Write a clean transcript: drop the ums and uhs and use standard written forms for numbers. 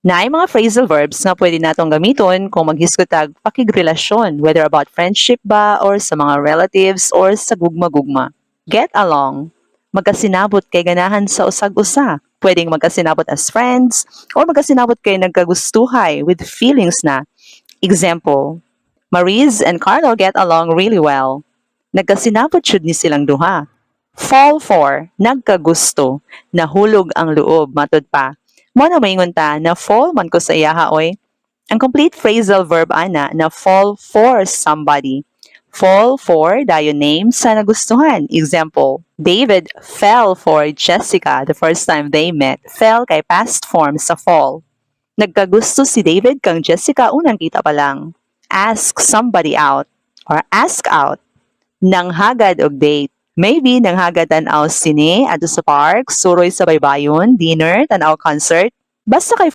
Naay mga phrasal verbs nga pwede natong gamiton kung maghisgot tag pakigrelasyon, whether about friendship ba or sa mga relatives or sa gugma-gugma. Get along. Magkasinabot kay ganahan sa usag-usa. Pwedeng magkasinabot as friends or magkasinabot kay nagkagustuhay with feelings na. Example, Mariz and Carlo get along really well. Nagkasinabot jud ni silang duha. Fall for, nagkagusto, nahulog ang loob, matud pa. Mao na maingon ta, na fall man ko sa iyaha oy. Ang complete phrasal verb ana, na fall for somebody. Fall for, dayon name sa nagustuhan. Example, David fell for Jessica the first time they met. Fell kay past form sa fall. Nagkagusto si David kang Jessica unang kita pa lang. Ask somebody out or ask out. Nanghagad og date. Maybe nanghagad tan-aw sine adto sa park, suroy sa baybayon, dinner, tan-aw concert. Basta kay